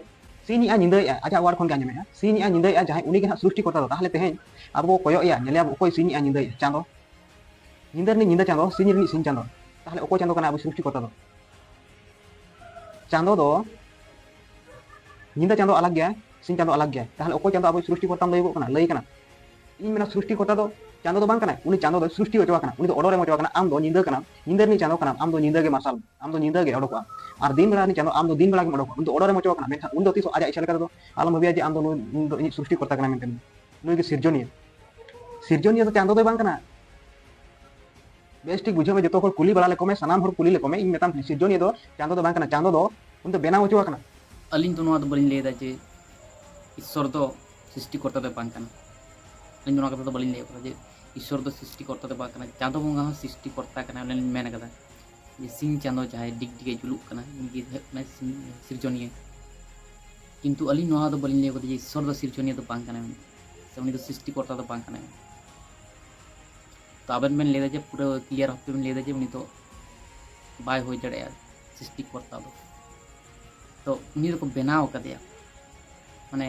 ᱥᱤᱧ ᱮᱜᱼᱟᱭ, ᱧᱤᱫᱟᱹᱭᱮᱜᱼᱟᱭ, ᱟᱡᱟᱜ word ᱠᱷᱚᱱ ᱜᱮ ᱟᱸᱡᱚᱢᱮᱜᱼᱟ, ᱥᱤᱧ ᱮᱜᱼᱟᱭ, ᱧᱤᱫᱟᱹᱭᱮᱜᱼᱟᱭ, ᱡᱟᱦᱟᱸᱭ ᱩᱱᱤ ᱜᱮ ᱦᱟᱸᱜ ᱥᱨᱤᱥᱴᱤ ᱠᱚᱨᱛᱟ ᱫᱚ᱾ ᱛᱟᱦᱚᱞᱮ ᱛᱮᱦᱮᱧ ᱟᱵᱚ ᱵᱚ ᱠᱚᱭᱚᱜ ᱮᱭᱟ, ᱧᱮᱞᱮᱭᱟ ᱵᱚ ᱚᱠᱚᱭ ᱥᱤᱧ ᱮᱜᱼᱟᱭ, ᱧᱤᱫᱟᱹᱭᱮᱜᱼᱟᱭ? ᱪᱟᱸᱫᱚ᱾ ᱧᱤᱫᱟᱹ ᱨᱤᱱᱤᱡ ᱧᱤᱫᱟᱹ ᱪᱟᱸᱫᱚ, ᱥᱤᱧ ᱨᱤᱱᱤᱡ ᱥᱤᱧ ᱪᱟᱸᱫᱚ᱾ ᱛᱟᱦᱚᱞᱮ ᱚᱠᱚᱭ ᱪᱟᱸᱫᱚ ᱠᱟᱱᱟᱭ ᱟᱵᱚ ᱥᱨᱤᱥᱴᱤ ᱠᱚᱨᱛᱟ ᱫᱚ? ᱪᱟᱸᱫᱚ ᱫᱚ ᱧᱤᱫᱟᱹ ᱪᱟᱸᱫᱚ ᱟᱞᱟᱜᱽ ᱜᱮᱭᱟᱭ, ᱥᱤᱧ ᱪᱟᱸᱫᱚ ᱟᱞᱟᱜᱽ ᱜᱮᱭᱟᱭ᱾ ᱛᱟᱦᱚᱞᱮ ᱚᱠᱚᱭ ᱪᱟᱸᱫᱚ ᱟᱵᱚ ᱥᱨᱤᱥᱴᱤ ᱠᱚᱨᱛᱟᱢ ᱞᱟᱹᱭᱚᱜᱚᱜ ᱠᱟᱱᱟ? ᱞᱟᱹᱭ ᱠᱟᱱᱟ᱾ ᱤᱧ ᱢᱮᱱᱟ ᱥᱨᱤᱥᱴᱤ ᱠᱚᱨᱛᱟ ᱫᱚ ᱪᱟᱸᱫᱚ ᱫᱚ ᱵᱟᱝ ᱠᱟᱱᱟᱭ, ᱩᱱᱤ ᱪᱟᱸᱫᱚ ᱫᱚᱭ ᱥᱨᱤᱥᱴᱤ ᱦᱚᱪᱚ ᱟᱠᱟᱱᱟ, ᱩᱱᱤ ᱫᱚ order ᱮ ᱮᱢ ᱦᱚᱪᱚ ᱟᱠᱟᱱᱟ, ᱟᱢ ᱫᱚ ᱧᱤᱫᱟᱹ ᱠᱟᱱᱟᱢ, ᱧᱤᱫᱟᱹ ᱨᱤᱱᱤᱡ ᱪᱟᱸᱫᱚ ᱠᱟᱱᱟᱢ, ᱟᱢ ᱫᱚ ᱧᱤᱫᱟᱹ ᱜᱮ ᱢᱟᱨᱥᱟᱞ ᱢᱮ, ᱟᱢ ᱫᱚ ᱧᱤᱫᱟᱹ ᱜᱮ ᱚᱰᱚᱠᱚᱜᱼᱟ᱾ ᱟᱨ ᱫᱤᱱ ᱵᱮᱲᱟ ᱨᱤᱱᱤᱡ ᱪᱟᱸᱫᱚ, ᱟᱢ ᱫᱚ ᱫᱤᱱ ᱵᱮᱲᱟ ᱜᱮᱢ ᱚᱰᱚᱠᱚᱜᱼᱟ᱾ ᱩᱱᱤ ᱫᱚ order ᱮ ᱮᱢ ᱦᱚᱪᱚ ᱟᱠᱟᱱᱟ, ᱢᱮᱱᱠᱷᱟᱱ ᱩᱱᱤ ᱫᱚ ᱛᱤᱥ ᱦᱚᱸ ᱟᱡᱟᱜ ᱤᱪᱪᱷᱟ ᱞᱮᱠᱟ ᱛᱮᱫᱚ ᱟᱞᱚᱢ ᱵᱷᱟᱵᱤᱭᱟ ᱡᱮ ᱟᱢ ᱫᱚ ᱱᱩᱭ, ᱱᱩᱭ ᱫᱚ ᱤᱧᱤᱡ ᱥᱨᱤᱥᱴᱤ ᱠᱚᱨᱛᱟ ᱠᱟᱱᱟᱭ ᱢᱮᱱᱛᱮ᱾ ᱱᱩᱭ ᱜᱮ ᱥᱤᱨᱡᱚᱱᱤᱭᱟᱹ᱾ ᱥᱤᱨᱡᱚᱱᱤᱭᱟᱹ ᱫᱚ ᱪᱟᱸᱫᱚ ᱫᱚᱭ ᱵᱟᱝ ᱠᱟᱱᱟ᱾ ᱵᱮᱥ ᱴᱷᱤᱠ ᱵᱩᱡᱷᱟᱹᱣ ᱢᱮ, ᱡᱚᱛᱚ ᱦᱚᱲ ᱠᱩᱞᱤ ᱵᱟᱲᱟ ᱞᱮᱠᱚ ᱢᱮ, ᱥᱟᱱᱟᱢ ᱦᱚᱲ ᱠᱩᱞᱤ ᱞᱮᱠᱚ ᱢᱮ᱾ ᱤᱧ ᱢᱮᱛᱟᱢ, ᱥᱤᱨᱡᱚᱱᱤᱭᱟᱹ ᱫᱚ ᱪᱟᱸᱫᱚ ᱫᱚ ᱵᱟᱝ ᱠᱟᱱᱟ, ᱪᱟᱸᱫᱚ ᱫᱚ ᱩᱱᱤ ᱫᱚ ᱵᱮᱱᱟᱣ ᱦᱚᱪᱚ ᱟᱠᱟᱱᱟ᱾ ᱟᱹᱞᱤᱧ ᱫᱚ ᱱᱚᱣᱟ ᱫᱚ ᱵᱟᱹᱞᱤᱧ ᱞᱟᱹᱭ ᱮᱫᱟ ᱡᱮ ᱤᱥᱥᱚᱨ ᱫᱚ ᱥᱨᱤᱥᱴᱤᱠᱚᱨᱛᱟ ᱫᱚ ᱵᱟᱝ ᱠᱟᱱᱟ᱾ ᱟᱹᱞᱤᱧ ᱫᱚ ᱱᱚᱣᱟ ᱠᱟᱛᱷᱟ ᱫᱚ ᱵᱟᱹᱞᱤᱧ ᱞᱟᱹᱭ ᱠᱟᱫᱟ ᱡᱮ ᱤᱥᱥᱚᱨ ᱫᱚ ᱥᱨᱤᱥᱴᱤᱠᱚᱨᱛᱟ ᱫᱚ ᱵᱟᱝ ᱠᱟᱱᱟ᱾ ᱪᱟᱸᱫᱚ ᱵᱚᱸᱜᱟ ᱦᱚᱸ ᱥᱨᱤᱥᱴᱤᱠᱚᱨᱛᱟ ᱠᱟᱱᱟᱭ, ᱚᱱᱟ ᱞᱤᱧ ᱢᱮᱱ ᱠᱟᱫᱟ᱾ ᱡᱮ ᱥᱤᱧ ᱪᱟᱸᱫᱚ ᱡᱟᱦᱟᱸᱭ ᱰᱤᱜᱽ ᱰᱤᱜᱽ ᱮ ᱡᱩᱞᱩᱜ ᱠᱟᱱᱟ, ᱩᱱᱤ ᱜᱮ ᱦᱩᱭᱩᱜ ᱠᱟᱱᱟᱭ ᱥᱤᱧ ᱥᱤᱨᱡᱚᱱᱤᱭᱟᱹ᱾ ᱠᱤᱱᱛᱩ ᱟᱹᱞᱤᱧ ᱱᱚᱣᱟ ᱫᱚ ᱵᱟᱹᱞᱤᱧ ᱞᱟᱹᱭ ᱠᱟᱫᱟ ᱡᱮ ᱤᱥᱥᱚᱨ ᱫᱚ ᱥᱤᱨᱡᱚᱱᱤᱭᱟᱹ ᱫᱚ ᱵᱟᱝ ᱠᱟᱱᱟᱭ ᱢᱮᱱᱛᱮ, ᱥᱮ ᱩᱱᱤ ᱫᱚ ᱥᱨᱤᱥᱴᱤᱠᱚᱨᱛᱟ ᱫᱚ ᱵᱟᱝ ᱠᱟᱱᱟᱭ ᱢᱮᱱᱛᱮ᱾ ᱛᱚ ᱟᱵᱮᱱ ᱵᱮᱱ ᱞᱟᱹᱭᱫᱟ ᱡᱮ ᱯᱩᱨᱟᱹ ᱠᱞᱤᱭᱟᱨ ᱵᱷᱟᱵᱽ ᱛᱮᱵᱮᱱ ᱞᱟᱹᱭᱫᱟ ᱡᱮ ᱩᱱᱤ ᱫᱚ ᱵᱟᱭ ᱦᱩᱭ ᱫᱟᱲᱮᱭᱟᱜᱼᱟ ᱥᱨᱤᱥᱴᱤᱠᱚᱨᱛᱟ ᱫᱚ᱾ ᱛᱚ ᱩᱱᱤ ᱫᱚᱠᱚ ᱵᱮᱱᱟᱣ ᱠᱟᱫᱮᱭᱟ, ᱢᱟᱱᱮ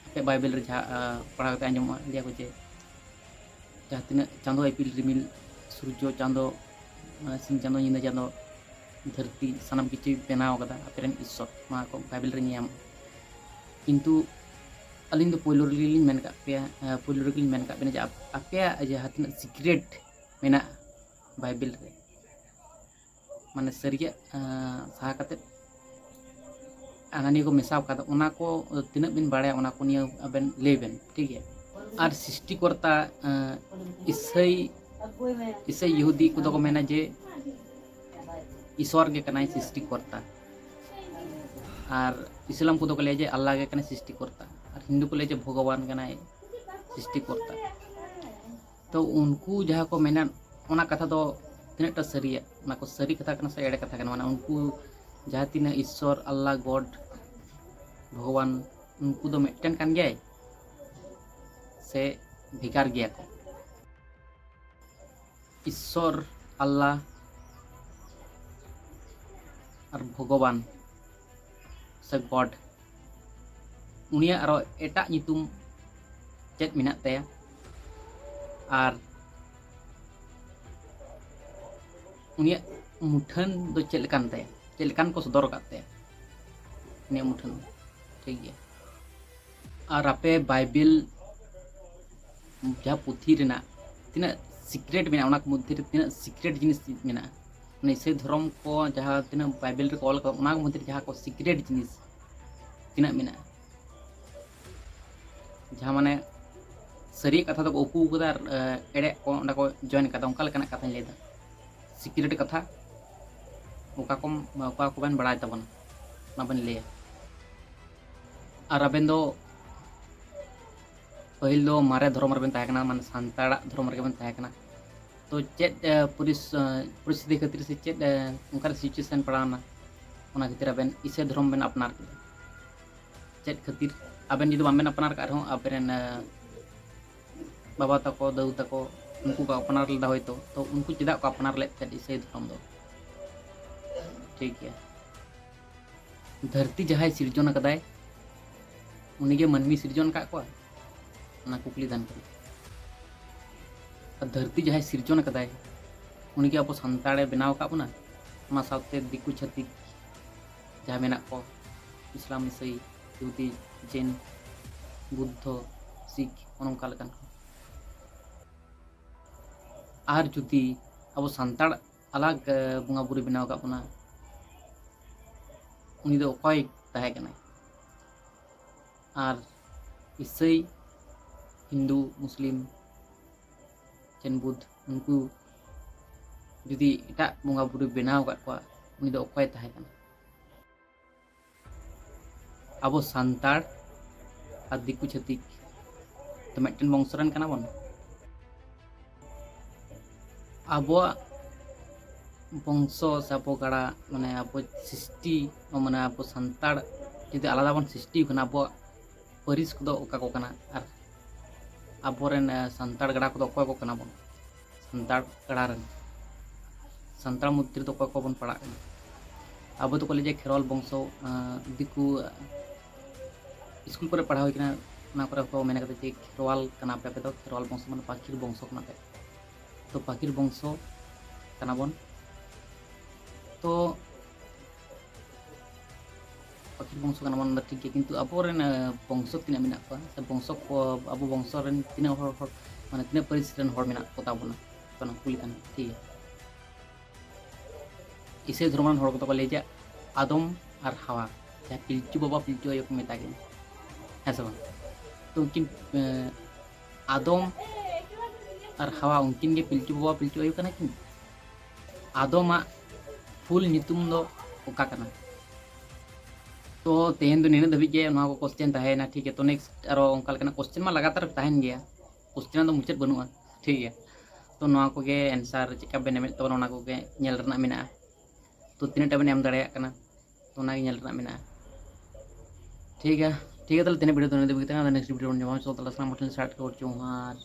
ᱟᱯᱮ ᱵᱟᱭᱵᱮᱞ ᱨᱮ ᱡᱟᱦᱟᱸ, ᱟᱸ, ᱯᱟᱲᱦᱟᱣ ᱠᱟᱛᱮ ᱟᱸᱡᱚᱢᱚᱜᱼᱟ, ᱞᱟᱹᱭᱟ ᱠᱚ ᱡᱮ ᱡᱟᱦᱟᱸ ᱛᱤᱱᱟᱹᱜ ᱪᱟᱸᱫᱚ, ᱤᱯᱤᱞ, ᱨᱤᱢᱤᱞ, ᱥᱩᱨᱡᱚ, ᱪᱟᱸᱫᱚ, ᱟᱸ, ᱥᱤᱧ ᱪᱟᱸᱫᱚ, ᱧᱤᱫᱟᱹ ᱪᱟᱸᱫᱚ, ᱫᱷᱟᱹᱨᱛᱤ, ᱥᱟᱱᱟᱢ ᱠᱤᱪᱷᱩᱭ ᱵᱮᱱᱟᱣ ᱠᱟᱫᱟ ᱟᱯᱮᱨᱮᱱ ᱤᱥᱥᱚᱨ, ᱱᱚᱣᱟ ᱠᱚ ᱵᱟᱭᱵᱮᱞ ᱨᱮ ᱧᱟᱢᱚᱜᱼᱟ᱾ ᱠᱤᱱᱛᱩ ᱟᱹᱞᱤᱧ ᱫᱚ ᱯᱳᱭᱞᱳ ᱨᱮᱜᱮᱞᱤᱧ ᱢᱮᱱ ᱠᱟᱜ ᱯᱮᱭᱟ, ᱟᱸ, ᱯᱳᱭᱞᱳ ᱨᱮᱜᱮᱞᱤᱧ ᱢᱮᱱ ᱠᱟᱜ ᱵᱮᱱᱟ ᱡᱮ ᱟᱯ-, ᱟᱯᱮᱭᱟᱜ ᱡᱟᱦᱟᱸ ᱛᱤᱱᱟᱹᱜ ᱥᱤᱠᱨᱮᱴ ᱢᱮᱱᱟᱜᱼᱟ ᱵᱟᱭᱵᱮᱞ ᱨᱮ, ᱢᱟᱱᱮ ᱥᱟᱹᱨᱤᱭᱟᱜ, ᱟᱸ, ᱥᱟᱦᱟ ᱠᱟᱛᱮᱫ ᱦᱟᱱᱟ ᱱᱤᱭᱟᱹ ᱠᱚ ᱢᱮᱥᱟᱣ ᱠᱟᱫᱟ, ᱚᱱᱟ ᱠᱚ ᱛᱤᱱᱟᱹᱜ ᱵᱤᱱ ᱵᱟᱲᱟᱭᱟ, ᱚᱱᱟ ᱠᱚ ᱱᱤᱭᱟᱹ ᱟᱵᱮᱱ ᱞᱟᱹᱭ ᱵᱮᱱ, ᱴᱷᱤᱠ ᱜᱮᱭᱟ? ᱟᱨ ᱥᱨᱤᱥᱴᱤᱠᱚᱨᱛᱟ, ᱟᱸ, ᱤᱥᱟᱹᱭ, ᱤᱥᱟᱹᱭ ᱤᱦᱩᱫᱤ ᱠᱚᱫᱚ ᱠᱚ ᱢᱮᱱᱟ ᱡᱮ ᱤᱥᱚᱨ ᱜᱮ ᱠᱟᱱᱟᱭ ᱥᱨᱤᱥᱴᱤᱠᱚᱨᱛᱟ, ᱟᱨ ᱤᱥᱞᱟᱢ ᱠᱚᱫᱚ ᱠᱚ ᱞᱟᱹᱭᱟ ᱡᱮ ᱟᱞᱞᱟ ᱜᱮ ᱠᱟᱱᱟᱭ ᱥᱨᱤᱥᱴᱤᱠᱚᱨᱛᱟ, ᱟᱨ ᱦᱤᱱᱫᱩ ᱠᱚ ᱞᱟᱹᱭᱟ ᱡᱮ ᱵᱷᱚᱜᱚᱵᱟᱱ ᱠᱟᱱᱟᱭ ᱥᱨᱤᱥᱴᱤᱠᱚᱨᱛᱟ᱾ ᱛᱚ ᱩᱱᱠᱩ ᱡᱟᱦᱟᱸ ᱠᱚ ᱢᱮᱱᱟ, ᱚᱱᱟ ᱠᱟᱛᱷᱟ ᱫᱚ ᱛᱤᱱᱟᱹᱜ ᱴᱟ ᱥᱟᱹᱨᱤᱭᱟ, ᱚᱱᱟ ᱠᱚ ᱥᱟᱹᱨᱤ ᱠᱟᱛᱷᱟ ᱠᱟᱱᱟ ᱥᱮ ᱮᱲᱮ ᱠᱟᱛᱷᱟ ᱠᱟᱱᱟ? ᱢᱟᱱᱮ ᱩᱱᱠᱩ ᱡᱟᱦᱟᱸ ᱛᱤᱱᱟᱹᱜ ᱤᱥᱥᱚᱨ, ᱟᱞᱞᱟ, ᱜᱚᱰ, ᱵᱷᱚᱜᱚᱵᱟᱱ, ᱩᱱᱠᱩ ᱫᱚ ᱢᱤᱫᱴᱮᱱ ᱠᱟᱱ ᱜᱮᱭᱟᱭ ᱥᱮ ᱵᱷᱮᱜᱟᱨ ᱜᱮᱭᱟ ᱠᱚ? ᱤᱥᱥᱚᱨ, ᱟᱞᱞᱟ ᱟᱨ ᱵᱷᱚᱜᱚᱵᱟᱱ ᱥᱮ ᱜᱚᱰ, ᱩᱱᱤᱭᱟᱜ ᱟᱨᱚ ᱮᱴᱟᱜ ᱧᱩᱛᱩᱢ ᱪᱮᱫ ᱢᱮᱱᱟᱜ ᱛᱟᱭᱟ? ᱟᱨ ᱩᱱᱤᱭᱟᱜ ᱢᱩᱴᱷᱟᱹᱱ ᱫᱚ ᱪᱮᱫ ᱞᱮᱠᱟᱱ ᱛᱟᱭᱟ? ᱪᱮᱫ ᱞᱮᱠᱟᱱ ᱠᱚ ᱥᱚᱫᱚᱨ ᱟᱠᱟᱫ ᱛᱟᱭᱟ ᱩᱱᱤᱭᱟᱜ ᱢᱩᱴᱷᱟᱹᱱ ᱫᱚ? ᱴᱷᱤᱠ ᱜᱮᱭᱟ᱾ ᱟᱨ ᱟᱯᱮ ᱵᱟᱭᱵᱮᱞ ᱡᱟᱦᱟᱸ ᱯᱩᱛᱷᱤ ᱨᱮᱱᱟᱜ ᱛᱤᱱᱟᱹᱜ ᱥᱤᱠᱨᱮᱴ ᱢᱮᱱᱟᱜᱼᱟ, ᱚᱱᱟ ᱠᱚ ᱢᱚᱫᱽᱫᱷᱮ ᱨᱮ ᱛᱤᱱᱟᱹᱜ ᱥᱤᱠᱨᱮᱴ ᱡᱤᱱᱤᱥ ᱢᱮᱱᱟᱜᱼᱟ, ᱢᱟᱱᱮ ᱤᱥᱟᱹᱭ ᱫᱷᱚᱨᱚᱢ ᱠᱚ ᱡᱟᱦᱟᱸ ᱛᱤᱱᱟᱹᱜ ᱵᱟᱭᱵᱮᱞ ᱨᱮᱠᱚ ᱚᱞ ᱠᱟᱫᱟ, ᱚᱱᱟ ᱠᱚ ᱢᱚᱫᱽᱫᱷᱮ ᱨᱮ ᱡᱟᱦᱟᱸ ᱠᱚ ᱥᱤᱠᱨᱮᱴ ᱡᱤᱱᱤᱥ ᱛᱤᱱᱟᱹᱜ ᱢᱮᱱᱟᱜᱼᱟ, ᱡᱟᱦᱟᱸ ᱢᱟᱱᱮ ᱥᱟᱹᱨᱤᱭᱟᱜ ᱠᱟᱛᱷᱟ ᱫᱚᱠᱚ ᱩᱠᱩ ᱠᱟᱫᱟ ᱟᱨ, ᱮ, ᱮᱲᱮᱭᱟᱜ ᱠᱚ ᱚᱸᱰᱮ ᱠᱚ ᱡᱚᱭᱮᱱ ᱠᱟᱫᱟ, ᱚᱱᱠᱟ ᱞᱮᱠᱟᱱᱟᱜ ᱠᱟᱛᱷᱟᱧ ᱞᱟᱹᱭᱫᱟ᱾ ᱥᱤᱠᱨᱮᱴ ᱠᱟᱛᱷᱟ ᱚᱠᱟ ᱠᱚᱢ ᱚᱠᱟ ᱠᱚᱵᱮᱱ ᱵᱟᱲᱟᱭ ᱛᱟᱵᱚᱱᱟ, ᱚᱱᱟ ᱵᱮᱱ ᱞᱟᱹᱭᱟ᱾ ᱟᱨ ᱟᱵᱮᱱ ᱫᱚ ᱯᱟᱹᱦᱤᱞ ᱫᱚ ᱢᱟᱨᱮ ᱫᱷᱚᱨᱚᱢ ᱨᱮᱵᱮᱱ ᱛᱟᱦᱮᱸ ᱠᱟᱱᱟ, ᱢᱟᱱᱮ ᱥᱟᱱᱛᱟᱲᱟᱜ ᱫᱷᱚᱨᱚᱢ ᱨᱮᱜᱮ ᱵᱮᱱ ᱛᱟᱦᱮᱸ ᱠᱟᱱᱟ᱾ ᱛᱚ ᱪᱮᱫ ᱯᱚᱨᱤᱥᱛᱷᱤᱛᱤ ᱠᱷᱟᱹᱛᱤᱨ ᱥᱮ ᱪᱮᱫ ᱚᱱᱠᱟᱱ ᱥᱤᱪᱩᱭᱮᱥᱚᱱ ᱯᱟᱲᱟᱣᱱᱟ, ᱚᱱᱟ ᱠᱷᱟᱹᱛᱤᱨ ᱟᱵᱮᱱ ᱤᱥᱟᱹᱭ ᱫᱷᱚᱨᱚᱢ ᱵᱮᱱ ᱟᱯᱱᱟᱨ ᱠᱮᱫᱟ? ᱪᱮᱫ ᱠᱷᱟᱹᱛᱤᱨ? ᱟᱵᱮᱱ ᱡᱩᱫᱤ ᱵᱟᱝᱵᱮᱱ ᱟᱯᱱᱟᱨ ᱠᱟᱜ ᱨᱮᱦᱚᱸ, ᱟᱵᱮᱱ ᱨᱮᱱ ᱵᱟᱵᱟ ᱛᱟᱠᱚ, ᱫᱟᱹᱫᱩ ᱛᱟᱠᱚ, ᱩᱱᱠᱩ ᱠᱚ ᱟᱯᱱᱟᱨ ᱞᱮᱫᱟ ᱦᱚᱭᱛᱳ᱾ ᱛᱚ ᱩᱱᱠᱩ ᱪᱮᱫᱟᱜ ᱠᱚ ᱟᱯᱱᱟᱨ ᱞᱮᱫ ᱛᱮ ᱤᱥᱟᱹᱭ ᱫᱷᱚᱨᱚᱢ ᱫᱚ? ᱴᱷᱤᱠ ᱜᱮᱭᱟ᱾ ᱫᱷᱟᱹᱨᱛᱤ ᱡᱟᱦᱟᱸᱭ ᱥᱤᱨᱡᱚᱱ ᱟᱠᱟᱫᱟᱭ, ᱩᱱᱤᱜᱮ ᱢᱟᱹᱱᱢᱤ ᱥᱤᱨᱡᱚᱱ ᱟᱠᱟᱫ ᱠᱚᱣᱟ? ᱚᱱᱟ ᱠᱩᱠᱞᱤ ᱛᱟᱦᱮᱱ ᱠᱟᱱᱟ᱾ ᱟᱨ ᱫᱷᱟᱹᱨᱛᱤ ᱡᱟᱦᱟᱸᱭ ᱥᱤᱨᱡᱚᱱ ᱟᱠᱟᱫᱟᱭ, ᱩᱱᱤᱜᱮ ᱟᱵᱚ ᱥᱟᱱᱛᱟᱲᱮ ᱵᱮᱱᱟᱣ ᱟᱠᱟᱫ ᱵᱚᱱᱟ? ᱚᱱᱟ ᱥᱟᱶᱛᱮ ᱫᱤᱠᱩ ᱪᱷᱟᱹᱛᱤᱠ ᱡᱟᱦᱟᱸ ᱢᱮᱱᱟᱜ ᱠᱚ, ᱤᱥᱞᱟᱢ, ᱤᱥᱟᱹᱭ, ᱤᱦᱩᱫᱤ, ᱡᱮᱱ, ᱵᱩᱫᱽᱫᱷᱚ, ᱥᱤᱠᱷ, ᱚᱱᱮ ᱚᱱᱠᱟ ᱞᱮᱠᱟᱱ ᱠᱚ᱾ ᱟᱨ ᱡᱩᱫᱤ ᱟᱵᱚ ᱥᱟᱱᱛᱟᱲ ᱟᱞᱟᱜᱽ ᱵᱚᱸᱜᱟ ᱵᱩᱨᱩ ᱵᱮᱱᱟᱣ ᱟᱠᱟᱫ ᱵᱚᱱᱟ, ᱩᱱᱤ ᱫᱚ ᱚᱠᱚᱭ ᱛᱟᱦᱮᱸ ᱠᱟᱱᱟᱭ? ᱟᱨ ᱤᱥᱟᱹᱭ, ᱦᱤᱱᱫᱩ, ᱢᱩᱥᱞᱤᱢ, ᱡᱮᱱ, ᱵᱩᱫᱽ, ᱩᱱᱠᱩ ᱡᱩᱫᱤ ᱮᱴᱟᱜ ᱵᱚᱸᱜᱟ ᱵᱩᱨᱩ ᱵᱮᱱᱟᱣ ᱟᱠᱟᱫ ᱠᱚᱣᱟ, ᱩᱱᱤ ᱫᱚ ᱚᱠᱚᱭ ᱛᱟᱦᱮᱸ ᱠᱟᱱᱟ? ᱟᱵᱚ ᱥᱟᱱᱛᱟᱲ ᱟᱨ ᱫᱤᱠᱩ ᱪᱷᱟᱹᱛᱤᱠ ᱫᱚ ᱢᱤᱫᱴᱮᱱ ᱵᱚᱝᱥᱚ ᱨᱮᱱ ᱠᱟᱱᱟ ᱵᱚᱱ᱾ ᱟᱵᱚᱣᱟᱜ ᱵᱚᱝᱥᱚ ᱥᱮ ᱟᱵᱚ ᱜᱟᱲᱟ, ᱢᱟᱱᱮ ᱟᱵᱚ ᱥᱨᱤᱥᱴᱤ, ᱢᱟᱱᱮ ᱟᱵᱚ ᱥᱟᱱᱛᱟᱲ ᱡᱩᱫᱤ ᱟᱞᱟᱫᱟ ᱵᱚᱱ ᱥᱨᱤᱥᱴᱤ ᱠᱟᱱᱟ, ᱟᱵᱚᱣᱟᱜ ᱯᱟᱹᱨᱤᱥ ᱠᱚᱫᱚ ᱚᱠᱟ ᱠᱚ ᱠᱟᱱᱟ? ᱟᱨ ᱟᱵᱚᱨᱮᱱ ᱥᱟᱱᱛᱟᱲ ᱜᱟᱲᱟ ᱠᱚᱫᱚ ᱚᱠᱚᱭ ᱠᱚ ᱠᱟᱱᱟ ᱵᱚᱱ? ᱥᱟᱱᱛᱟᱲ ᱜᱟᱲᱟ ᱨᱮᱱ ᱥᱟᱱᱛᱟᱲ ᱢᱚᱫᱽᱫᱷᱮ ᱨᱮᱫᱚ ᱚᱠᱚᱭ ᱠᱚᱵᱚᱱ ᱯᱟᱲᱟᱜ ᱠᱟᱱᱟ? ᱟᱵᱚ ᱫᱚᱠᱚ ᱞᱟᱹᱭᱟ ᱠᱷᱮᱨᱣᱟᱞ ᱵᱚᱝᱥᱚ᱾ ᱫᱤᱠᱩ ᱥᱠᱩᱞ ᱠᱚᱨᱮ ᱯᱟᱲᱦᱟᱣ ᱦᱩᱭ ᱠᱟᱱᱟ, ᱚᱱᱟ ᱠᱚᱨᱮ ᱦᱚᱸᱠᱚ ᱢᱮᱱ ᱠᱟᱫᱟ ᱡᱮ ᱠᱷᱮᱨᱣᱟᱞ ᱠᱟᱱᱟ ᱯᱮ, ᱟᱯᱮ ᱫᱚ ᱠᱷᱮᱨᱣᱟᱞ ᱵᱚᱝᱥᱚ, ᱢᱟᱱᱮ ᱯᱟᱹᱠᱷᱤᱨ ᱵᱚᱝᱥᱚ ᱠᱟᱱᱟ ᱯᱮ᱾ ᱛᱚ ᱯᱟᱹᱠᱷᱤᱨ ᱵᱚᱝᱥᱚ ᱠᱟᱱᱟ ᱵᱚᱱ᱾ ᱛᱚ ᱯᱟᱹᱠᱷᱤᱨ ᱵᱚᱝᱥᱚ ᱠᱟᱱᱟ ᱵᱚᱱ, ᱚᱱᱟ ᱫᱚ ᱴᱷᱤᱠ ᱜᱮᱭᱟ, ᱠᱤᱱᱛᱩ ᱟᱵᱚᱨᱮᱱ ᱵᱚᱝᱥᱚ ᱛᱤᱱᱟᱹᱜ ᱢᱮᱱᱟᱜ ᱠᱚᱣᱟ, ᱥᱮ ᱵᱚᱝᱥᱚ ᱠᱚ, ᱟᱵᱚ ᱵᱚᱝᱥᱚ ᱨᱮᱱ ᱛᱤᱱᱟᱹᱜ ᱦᱚᱲ, ᱦᱚᱲ, ᱢᱟᱱᱮ ᱛᱤᱱᱟᱹᱜ ᱯᱟᱹᱨᱤᱥ ᱨᱮᱱ ᱦᱚᱲ ᱢᱮᱱᱟᱜ ᱠᱚ ᱛᱟᱵᱚᱱᱟ? ᱚᱱᱟ ᱠᱩᱞᱤ ᱠᱟᱱᱟ, ᱴᱷᱤᱠ ᱜᱮᱭᱟ᱾ ᱤᱥᱟᱹᱭ ᱫᱷᱚᱨᱚᱢ ᱨᱮᱱ ᱦᱚᱲ ᱠᱚᱫᱚ ᱠᱚ ᱞᱟᱹᱭ ᱡᱮ ᱟᱫᱚᱢ ᱟᱨ ᱦᱟᱣᱟ, ᱡᱟᱦᱟᱸ ᱯᱤᱞᱪᱩ ᱵᱟᱵᱟ ᱯᱤᱞᱪᱩ ᱟᱭᱳ ᱠᱚ ᱢᱮᱛᱟ ᱠᱤᱱᱟ, ᱦᱮᱸ ᱥᱮ ᱵᱟᱝ? ᱛᱚ ᱩᱱᱠᱤᱱ ᱟᱫᱚᱢ ᱟᱨ ᱦᱟᱣᱟ, ᱩᱱᱠᱤᱱ ᱜᱮ ᱯᱤᱞᱪᱩ ᱵᱟᱵᱟ ᱯᱤᱞᱪᱩ ᱟᱭᱳ ᱠᱟᱱᱟ ᱠᱤᱱ? ᱟᱫᱚᱢᱟᱜ ᱯᱷᱩᱞ ᱧᱩᱛᱩᱢ ᱫᱚ ᱚᱠᱟ ᱠᱟᱱᱟ? ᱛᱚ ᱛᱮᱦᱮᱧ ᱫᱚ ᱱᱤᱱᱟᱹᱜ ᱫᱷᱟᱹᱵᱤᱡ ᱜᱮ ᱱᱚᱣᱟ ᱠᱚ ᱠᱚᱥᱪᱮᱱ ᱛᱟᱦᱮᱸᱭᱮᱱᱟ, ᱴᱷᱤᱠ ᱜᱮᱭᱟ᱾ ᱛᱚ ᱱᱮᱠᱥᱴ ᱟᱨᱚ ᱚᱱᱠᱟ ᱞᱮᱠᱟᱱᱟᱜ ᱠᱚᱥᱪᱮᱱ ᱢᱟ ᱞᱟᱜᱟᱛᱟᱨ ᱛᱟᱦᱮᱱ ᱜᱮᱭᱟ, ᱠᱚᱥᱪᱮᱱ ᱫᱚ ᱢᱩᱪᱟᱹᱫ ᱵᱟᱹᱱᱩᱜᱼᱟ, ᱴᱷᱤᱠ ᱜᱮᱭᱟ᱾ ᱛᱚ ᱱᱚᱣᱟ ᱠᱚᱜᱮ ᱮᱱᱥᱟᱨ ᱪᱮᱫᱠᱟ ᱵᱮᱱ ᱮᱢᱮᱫ ᱛᱟᱵᱚᱱᱟ ᱚᱱᱟ ᱠᱚᱜᱮ ᱧᱮᱞ ᱨᱮᱱᱟᱜ ᱢᱮᱱᱟᱜᱼᱟ᱾ ᱛᱚ ᱛᱤᱱᱟᱹᱜ ᱴᱟ ᱵᱮᱱ ᱮᱢ ᱫᱟᱲᱮᱭᱟᱜ ᱠᱟᱱᱟ, ᱛᱚ ᱚᱱᱟᱜᱮ ᱧᱮᱞ ᱨᱮᱱᱟᱜ ᱢᱮᱱᱟᱜᱼᱟ, ᱴᱷᱤᱠ ᱜᱮᱭᱟ᱾ ᱴᱷᱤᱠ ᱜᱮᱭᱟ, ᱛᱟᱦᱚᱞᱮ ᱛᱤᱱᱟᱹᱜ ᱵᱷᱤᱰᱤᱭᱳ ᱫᱚ ᱱᱤᱭᱟᱹ ᱫᱷᱟᱹᱵᱤᱡ ᱜᱮ ᱛᱟᱦᱮᱸ ᱠᱟᱱᱟ᱾ ᱱᱮᱠᱥᱴ ᱵᱷᱤᱰᱤᱭᱳ ᱵᱚᱱ ᱧᱟᱯᱟᱢᱟ᱾ ᱥᱚᱛ ᱟᱞᱟᱥ ᱢᱚᱴᱷᱮᱱ ᱥᱟᱴ ᱠᱚ ᱡᱚᱦᱟᱨ᱾